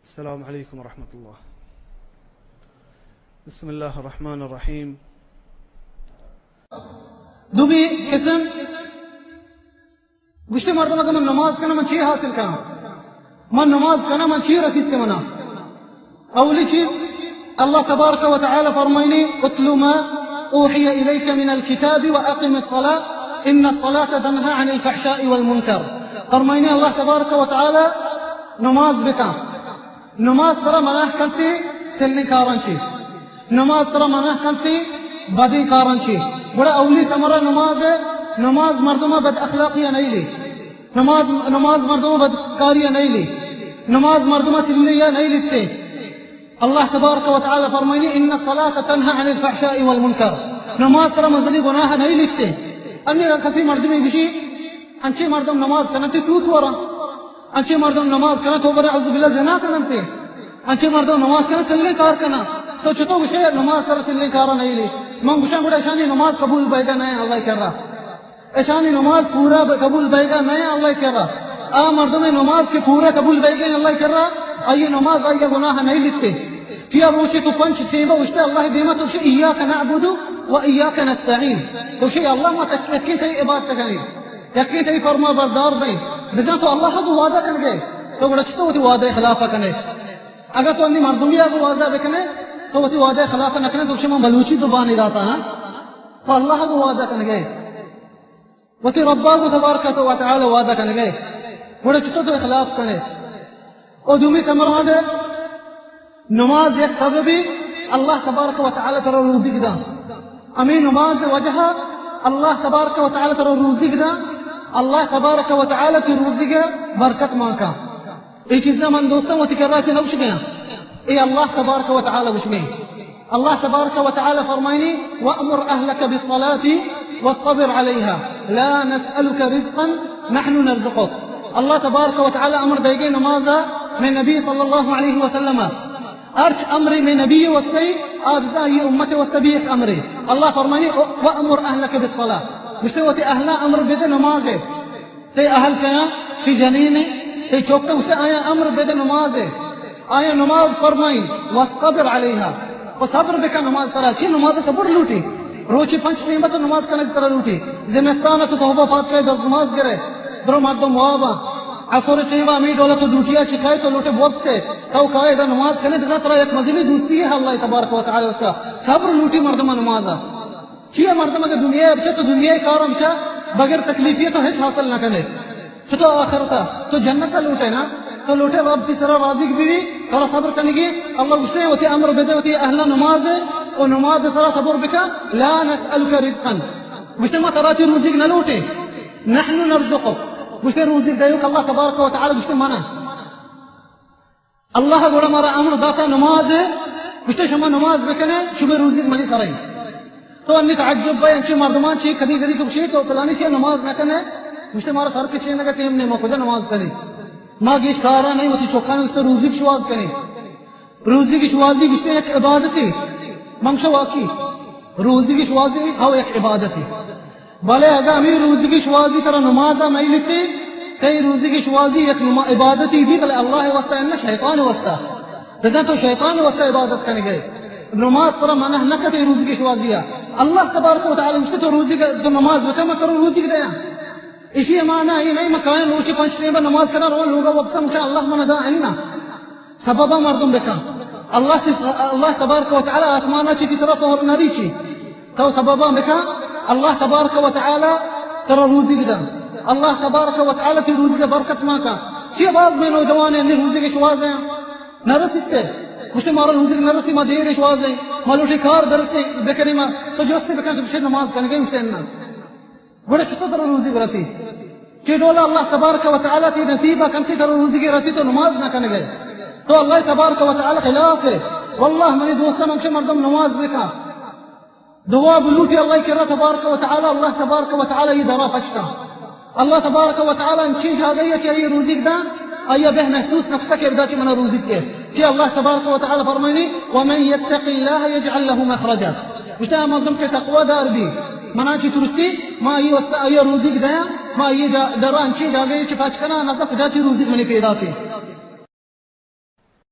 السلام علیکم ورحمۃ اللہ۔ بسم اللہ الرحمن الرحیم۔ دومی قسم، گوشتے مردم اگر من نماز کناں من چی حاصل کناں؟ من نماز کناں من چی رسیت کہ منا؟ اولی چیز، اللہ تبارک و تعالی فرمائنی: اتل ما اوحی الیک من الکتاب و اقم الصلاة ان الصلاة تنہی عن الفحشاء والمنکر۔ فرمائنی اللہ تبارک و تعالی: نماز بکن۔ نماز ترا منع کنتی سلیں کاراں چی۔ نماز ترا منع کنتی بدیں کاراں چی۔ گڑا اولی ثمرہ نماز ہے، نماز مردم بد اخلاقی نہیں لی۔ نماز، نماز مردم بدکاری نہیں لی۔ نماز مردم سلے یا نہیں لیتے۔ اللہ تبارک و تعالی فرمائنی: ان الصلاة تنہی عن الفحشاء والمنکر۔ نماز ترا مزنی گناہ نہیں لیتے۔ انی کسی مردمی گشی، انچے مردم نماز کننتی سوت ورا۔ انچے مردم نماز کنن تو برا اعوذ باللہ زنا کننتے۔ انچے مردم نماز کنن سلیں کار کنن۔ تو چطور گشے نماز ترا سلیں کارا نہیں لی؟ من گشاں گڑا اشانی نماز قبول بیگا نہیں اللہ کرا۔ اشانی نماز پورا ب-، قبول بیگا نئے اللہ کرا۔ آ مردم نماز کہ پورا قبول بیگا اللہ کرا، آئی نماز آئی گناہ نہیں لیتے۔ چیا روچے تو پنچ ٹیمبا اشتے اللہ دیما تو گشے ایاک نعبد و ایاک نستعین۔ تو گشے اللہ ما تک یقین تئی عبادت کنیں، یقین تئی فرما بردار بیں۔ بزاں تو اللہ کو وعدہ کن گئے، تو گڑا چطور وتی وعدہ خلاف کنے؟ اگر تو انی مردمی کو وعدہ بکنے، تو وتی وعدہ خلاف نہ کنے، تو گشے من بلوچی زبانی داتا نا، تو اللہ کو وعدہ کن گئے۔ وتی ربا گو تبارک و تعالی وعدہ کنگے، گڑا چطور تو خلاف کنے؟ او دومی ثمرہ نماز ہے، نماز یک سببی اللہ تبارک و تعالی ترا روزی دا۔ امی نماز وجہ اللہ تبارک و تعالی ترا روزی دا، اللہ تبارک و تعالی تی روزی برکت ماں کا۔ اے چیزاں من دوستاں وتی کرا چہ نہ گوشگیاں۔ اے اللہ تبارک و تعالی گوشگیں۔ اللہ تبارک و تعالی فرمائنی: وأمر أهلك بالصلاة واصطبر عليها لا نسألك رزقا نحن نرزقك۔ اللہ تبارک و تعالی امر دیگے نمازا میں نبی صلی اللہ علیہ وسلم۔ ہرچ امر میں نبی وسطی، آ بزاں یہ امت وسطی بھی ایک امرے۔ اللہ فرمائنی: وأمر أهلك بالصلاة۔ گوشتے وتی اہلا امر بدے نماز ہے۔ تئی اہل کیا؟ تئی جنین ہے، تئی چوکا، گوشتے آیا امر بدے نماز ہے۔ آیا نماز فرمائیں، واصطبر علیہا، و صبر بکا نماز سرا۔ چی نماز صبر لوٹی؟ روچی پنچ ٹیم تو نماز کنگ ترا لوٹی۔ زمستان تو صحبہ پاس کئے دست نماز گرے، درو مردم وابا۔ عصر ٹیم امی ڈولا تو ڈیوٹیا چکائے تو لوٹے بوب سے، تو کائے دا نماز کنے بزا ترا یک مزنی دوستی ہے اللہ تبارک و تعالی اس کا۔ صبر لوٹی مردم نمازا۔ چیا مردم اگر دنیا ء بچے تو دنیا ء کار ہم چا بغیر تکلیفی تو ہچ حاصل نہ کنے۔ تو تو آخرتا تو جنت ء لوٹے نا، تو لوٹے رب تی سرا راضی بی، ترا صبر کنگی۔ اللہ گوشتے وتی امر بدے وتی اہل نماز ء، و نماز ء سرا صبر بکا۔ لا نسألک رزقا، گوشتے ما ترا چی روزیگ نہ لوٹے۔ نحن نرزقک، گوشتے روزیگ دیوک اللہ تبارک و تعالی گوشتے منا۔ اللہ گڑا مارا امر داتا نماز ء، گوشتے شما نماز بکنے، شما روزی منی سرا انت۔ تو انی تعجب بے، انچے مردمان چی کدی کدی تو گوشی تو پلانی چی نماز نہ کنے، گوشتے مارا سر پچینگا ٹیم نہیں، ما کجا نماز کنی؟ ما گیش کارا نہیں، وتی چوکان است روزی شواز کنی۔ روزی کی شوازی گوشتے یک عبادتی۔ منگشا واقعی روزی کی شوازی ہو یک عبادتی۔ بلے اگاں ہمے روزگی شوازی ترا نماز ء مئیلتے، تئی روزگی شوازی یک نما-، عبادتی بی، بلے اللہ ء واسطہ انت، شیطان ء واسطہ۔ بزاں تو شیطان ء واسطہ عبادت کنگے۔ نماز ترا منع نہ کتے روزگی شوازی ء۔ اللہ تبارک و تعالی گوشتے تو روزی گ-، تو نماز بکن، من ترا روزی دیاں۔ اشی معنی ای نہیں من کائیں روچی پنچ ٹیم نماز کناں، رو لوگا وپساں گوشاں اللہ منا دا، اناں۔ سبباں مردم بکن۔ اللہ تی-، اللہ تبارک و تعالی آسمانا چی تی سرا سہر نریچی۔ تو سبباں بکن، اللہ تبارک و تعالی ترا روزی بدن۔ اللہ تبارک و تعالی تی روزی برکت ما کن۔ چی باز میں نوجوان ہیں، نی روزی کے شوازیں نرسیتے۔ گوشتے مارا روزی نرسی، ما دیر شوازیں، ما لوٹی کار برسی بکنی ما۔ تو جستے بکن، تو بچے نماز کنگے، گوشتے اناں۔ گڑا چطور ترا روزی برسی؟ چی ڈولا اللہ تبارک و تعالی تی نصیب کنتی ترا روزی کی رسی تو نماز نہ کنگے۔ تو اللہ تبارک و تعالی خلاف ہے۔ واللہ منی دوستاں، ہمچے مردم نماز بکا، دعا بلوٹی اللہ کرا تبارک و تعالی، اللہ تبارک و تعالی یہ درا پچتا۔ اللہ تبارک و تعالی انچین جاگہی چی یہ روزی دا، آیا بہ محسوس نکتا کہ ادا چی منا روزی کے۔ چی اللہ تبارک و تعالی فرمائنی، ومن یتق اللہ یجعل له مخرجا۔ گوشتے آ مردم کہ تقوی دار بی، منا چی ترسی، ما ای واسطہ آیا روزی دیا، ما ای جا-، درا انچین جاگہی چی پچ کنا، نزا کجا چی روزی منی پیدا کے۔